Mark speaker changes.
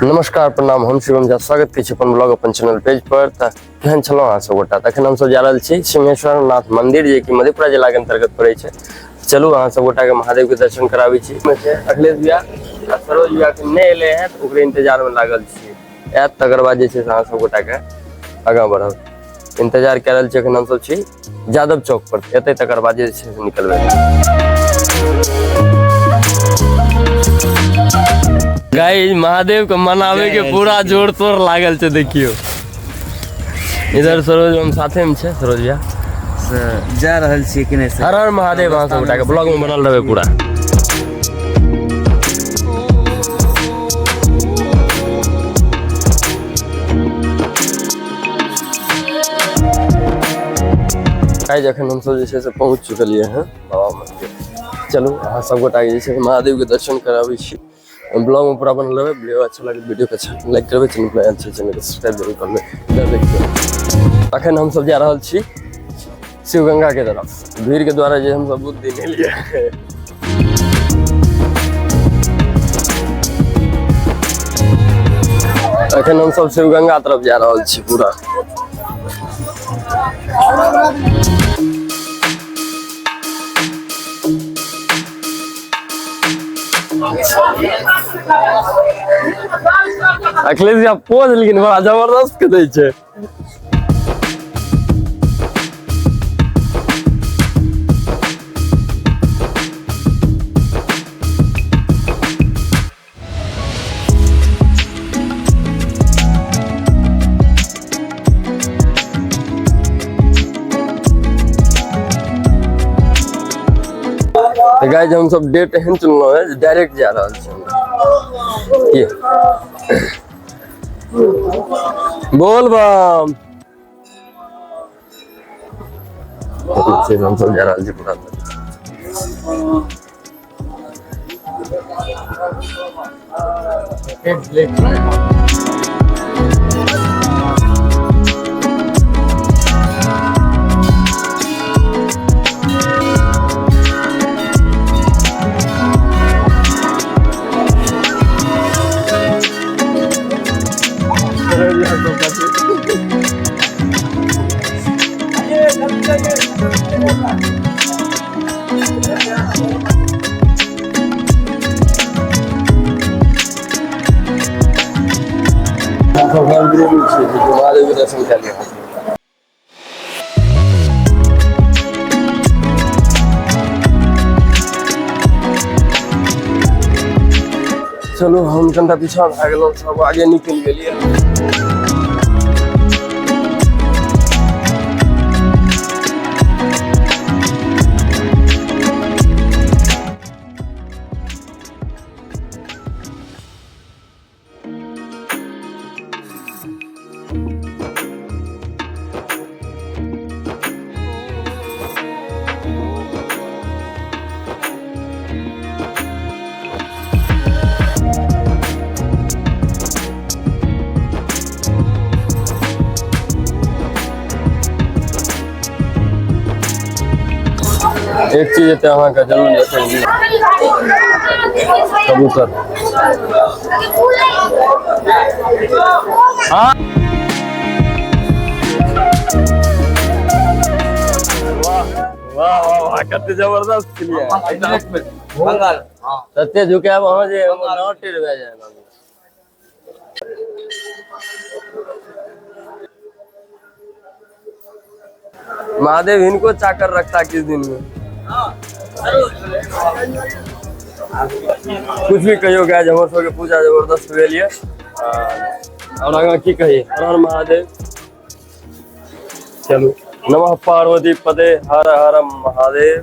Speaker 1: नमस्कार प्रणाम, हम शिवम झा, स्वागत करै छी अपन ब्लॉग अपन चैनल पेज पर। तऽ केहन छलहुँ अहाँ सब गोटा? तखन हमसब जा रहल छी सिंहेश्वर नाथ मंदिर, जे कि मधेपुरा जिला के अंतर्गत पड़ै छै। चलू अहाँ सब गोटा के महादेव के दर्शन कराबै छी। अखिलेश भैया आ सरोज भैया के नहि एलै हँ, तऽ ओकरे इंतजार में लागल छी। आयत तकर बाद जे छै से अहाँ सब गोटा के आगाँ बढ़ब। इंतजार कए रहल छी। एखन हमसब छी यादव चौक पर, एतै तकर बाद जे छै से निकलबै। गाइस, महादेव के मनावे के पूरा जोर तोर लागल छै। देखियो इधर सरोज हम साथे में छै। सरोज भैया
Speaker 2: से जा रहल छियै कि नहि?
Speaker 1: हर हर महादेव। अहाँ सब गोटा के ब्लॉग में बनल रहबै पूरा। आइ जखन हमसब जे छै से पहुँच चुकलियै हँ बाबा मंदिर। चलू अहाँ सब गोटा के जे छै से महादेव के दर्शन कराबै छी। ब्लॉग में पूरा बनल रहबै। वीडियो अच्छा लगे, वीडियो के अच्छा लाइक करबै, चैनल पर नया छै चैनल के सब्सक्राइब जरूर करबै। इधर देखियौ, अखन हमसब जा रहल छी शिवगंगा के तरफ। भीड़ के द्वारा जे हमसब बहुत दिन एलियै। अखन हमसब शिवगंगा तरफ जा रहल छी पूरा। अखिलेश भैया पोज लेकिन बड़ा जबरदस्त के दै छै। तऽ गाइस, हम सब डेट एहन चुनलहुँ हैं जे डायरेक्ट जा रहल छी हम। की बोल बम से हम सब जा रहल छी पूरा। महादेव के दर्शन कए लिअ। चलू, हम कनिटा पीछा भए गेलहुँ, सब आगे निकलि गेलियै। एक चीज एतऽ अहाँके जरूर देखै, कबूतर। हाँ, वाह वाह वाह वाह, कते जबरदस्त के
Speaker 2: बंगाल।
Speaker 1: तते झुकायब अहाँ जे हमर डाँट टेढ़ भए जायत। महादेव इनको चाकर रखता किस दिन में। कुछ भी कहियो गाइस, हमर सबके पूजा जबरदस्त भेल ये। और आगाँ की कही? हर हर महादेव। चलू, नमः पार्वती पते, हर हर महादेव।